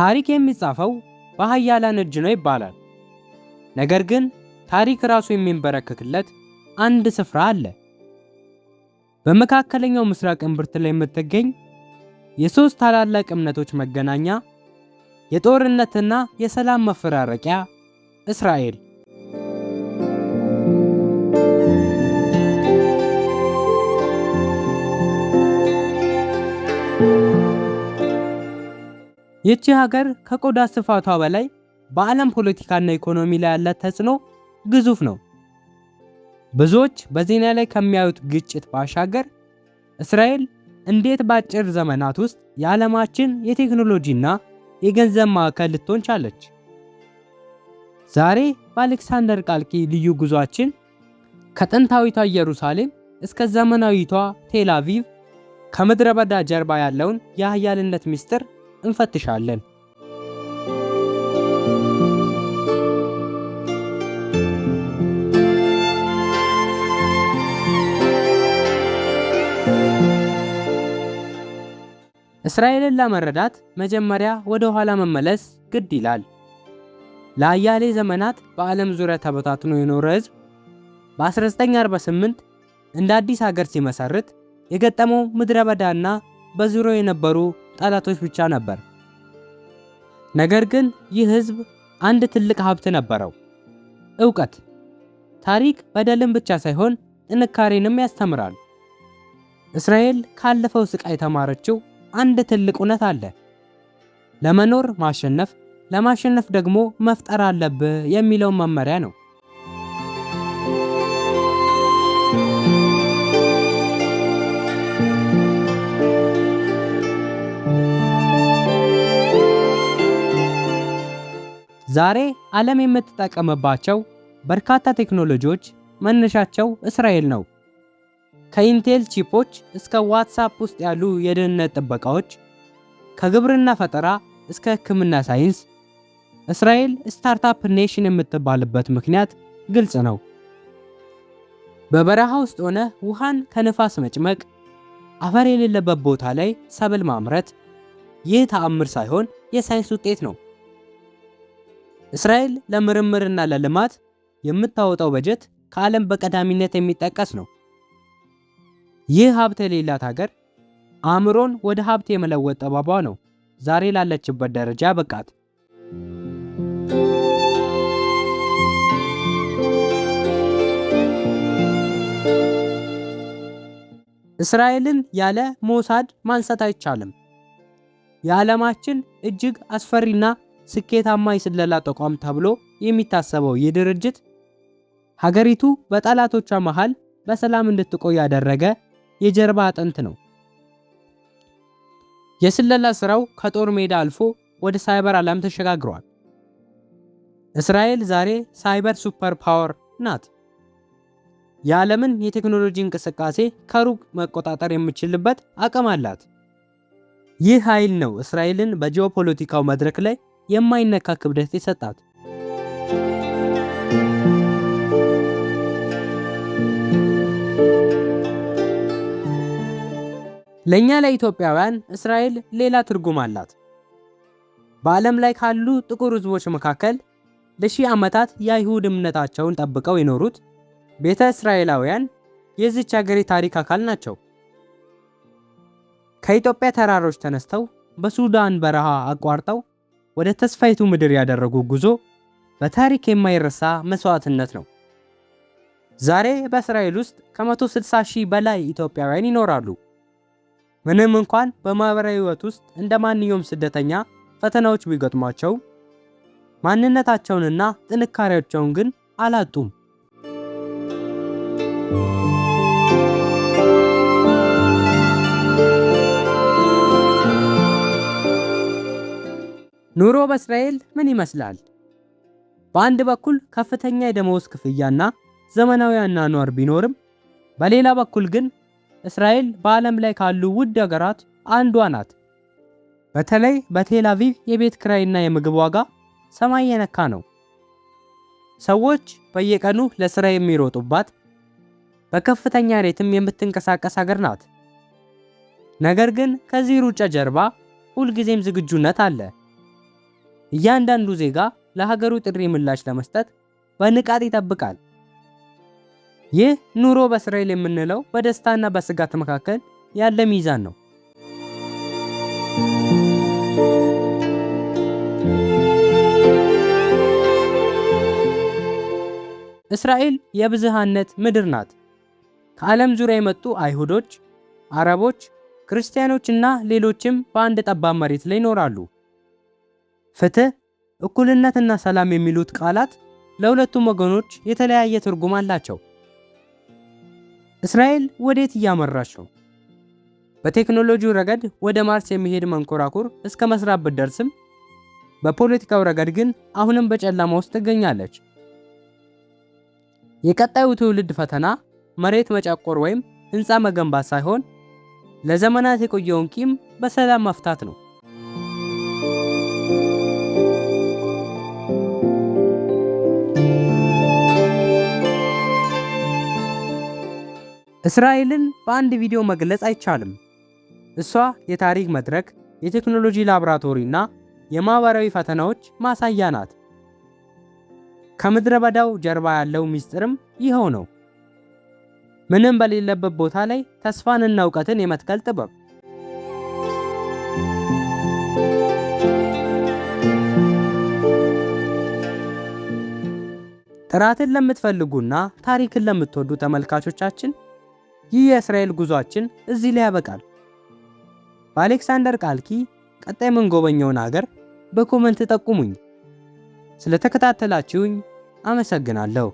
ታሪክ የሚጻፈው በኃያላን እጅ ነው ይባላል። ነገር ግን ታሪክ ራሱ የሚንበረከክለት አንድ ስፍራ አለ። በመካከለኛው ምስራቅ እምብርት ላይ የምትገኝ የሶስት ታላላቅ እምነቶች መገናኛ፣ የጦርነትና የሰላም መፈራረቂያ እስራኤል። ይህቺ ሀገር ከቆዳ ስፋቷ በላይ በዓለም ፖለቲካና ኢኮኖሚ ላይ ያላት ተጽዕኖ ግዙፍ ነው። ብዙዎች በዜና ላይ ከሚያዩት ግጭት ባሻገር እስራኤል እንዴት በአጭር ዘመናት ውስጥ የዓለማችን የቴክኖሎጂና የገንዘብ ማዕከል ልትሆን ቻለች? ዛሬ በአሌክሳንደር ቃልኪ ልዩ ጉዟችን ከጥንታዊቷ ኢየሩሳሌም እስከ ዘመናዊቷ ቴል አቪቭ ከምድረ በዳ ጀርባ ያለውን የኃያልነት ምስጢር እንፈትሻለን። እስራኤልን ለመረዳት መጀመሪያ ወደ ኋላ መመለስ ግድ ይላል። ለአያሌ ዘመናት በዓለም ዙሪያ ተበታትኖ የኖረ ሕዝብ በ1948 እንደ አዲስ ሀገር ሲመሰርት የገጠመው ምድረ በዳና በዙሪያው የነበሩ ጠላቶች ብቻ ነበር። ነገር ግን ይህ ሕዝብ አንድ ትልቅ ሀብት ነበረው፣ እውቀት። ታሪክ በደልን ብቻ ሳይሆን ጥንካሬንም ያስተምራል። እስራኤል ካለፈው ስቃይ የተማረችው አንድ ትልቅ እውነት አለ። ለመኖር ማሸነፍ፣ ለማሸነፍ ደግሞ መፍጠር አለብህ የሚለውን መመሪያ ነው። ዛሬ ዓለም የምትጠቀምባቸው በርካታ ቴክኖሎጂዎች መነሻቸው እስራኤል ነው። ከኢንቴል ቺፖች እስከ ዋትሳፕ ውስጥ ያሉ የደህንነት ጥበቃዎች፣ ከግብርና ፈጠራ እስከ ሕክምና ሳይንስ እስራኤል startup nation የምትባልበት ምክንያት ግልጽ ነው። በበረሃ ውስጥ ሆነ ውሃን ከንፋስ መጭመቅ፣ አፈር የሌለበት ቦታ ላይ ሰብል ማምረት፣ ይህ ተአምር ሳይሆን የሳይንስ ውጤት ነው። እስራኤል ለምርምርና ለልማት የምታወጣው በጀት ከዓለም በቀዳሚነት የሚጠቀስ ነው። ይህ ሀብት የሌላት ሀገር አእምሮን ወደ ሀብት የመለወጥ ጥበቧ ነው ዛሬ ላለችበት ደረጃ በቃት። እስራኤልን ያለ ሞሳድ ማንሳት አይቻልም። የዓለማችን እጅግ አስፈሪና ስኬታማ የስለላ ተቋም ተብሎ የሚታሰበው ይህ ድርጅት ሀገሪቱ በጠላቶቿ መሃል በሰላም እንድትቆይ ያደረገ የጀርባ አጥንት ነው። የስለላ ስራው ከጦር ሜዳ አልፎ ወደ ሳይበር ዓለም ተሸጋግሯል። እስራኤል ዛሬ cyber super power ናት። የዓለምን የቴክኖሎጂ እንቅስቃሴ ከሩቅ መቆጣጠር የምትችልበት አቅም አላት። ይህ ኃይል ነው እስራኤልን በጂኦፖለቲካው መድረክ ላይ የማይነካ ክብደት የሰጣት። ለእኛ ለኢትዮጵያውያን እስራኤል ሌላ ትርጉም አላት። በዓለም ላይ ካሉ ጥቁር ሕዝቦች መካከል ለሺህ ዓመታት የአይሁድ እምነታቸውን ጠብቀው የኖሩት ቤተ እስራኤላውያን የዚች ሀገር የታሪክ አካል ናቸው። ከኢትዮጵያ ተራሮች ተነስተው በሱዳን በረሃ አቋርጠው ወደ ተስፋይቱ ምድር ያደረጉ ጉዞ በታሪክ የማይረሳ መስዋዕትነት ነው። ዛሬ በእስራኤል ውስጥ ከ160 ሺህ በላይ ኢትዮጵያውያን ይኖራሉ። ምንም እንኳን በማህበራዊ ሕይወት ውስጥ እንደ ማንኛውም ስደተኛ ፈተናዎች ቢገጥሟቸው ማንነታቸውንና ጥንካሬያቸውን ግን አላጡም። ኑሮ በእስራኤል ምን ይመስላል? በአንድ በኩል ከፍተኛ የደመወዝ ክፍያና ዘመናዊ አኗኗር ቢኖርም በሌላ በኩል ግን እስራኤል በዓለም ላይ ካሉ ውድ ሀገራት አንዷ ናት። በተለይ በቴል አቪቭ የቤት ክራይና የምግብ ዋጋ ሰማይ የነካ ነው። ሰዎች በየቀኑ ለስራ የሚሮጡባት በከፍተኛ ሬትም የምትንቀሳቀስ ሀገር ናት። ነገር ግን ከዚህ ሩጫ ጀርባ ሁልጊዜም ዝግጁነት አለ። እያንዳንዱ ዜጋ ለሀገሩ ጥሪ ምላሽ ለመስጠት በንቃት ይጠብቃል። ይህ ኑሮ በእስራኤል የምንለው በደስታና በስጋት መካከል ያለ ሚዛን ነው። እስራኤል የብዝሃነት ምድር ናት። ከዓለም ዙሪያ የመጡ አይሁዶች፣ አረቦች፣ ክርስቲያኖች እና ሌሎችም በአንድ ጠባብ መሬት ላይ ይኖራሉ። ፍትህ፣ እኩልነትና ሰላም የሚሉት ቃላት ለሁለቱም ወገኖች የተለያየ ትርጉም አላቸው። እስራኤል ወዴት እያመራች ነው? በቴክኖሎጂው ረገድ ወደ ማርስ የሚሄድ መንኮራኩር እስከ መስራት ብትደርስም በፖለቲካው ረገድ ግን አሁንም በጨለማ ውስጥ ትገኛለች። የቀጣዩ ትውልድ ፈተና መሬት መጨቆር ወይም ህንፃ መገንባት ሳይሆን ለዘመናት የቆየውን ቂም በሰላም መፍታት ነው። እስራኤልን በአንድ ቪዲዮ መግለጽ አይቻልም። እሷ የታሪክ መድረክ፣ የቴክኖሎጂ ላቦራቶሪ እና የማህበራዊ ፈተናዎች ማሳያ ናት። ከምድረ በዳው ጀርባ ያለው ምስጢርም ይኸው ነው። ምንም በሌለበት ቦታ ላይ ተስፋንና እውቀትን የመትከል ጥበብ። ጥራትን ለምትፈልጉና ታሪክን ለምትወዱ ተመልካቾቻችን፣ ይህ የእስራኤል ጉዟችን እዚህ ላይ ያበቃል። በአሌክሳንደር ቃልኪ ቀጣይ የምንጎበኘውን ሀገር በ comment ጠቁሙኝ። ስለተከታተላችሁኝ አመሰግናለሁ።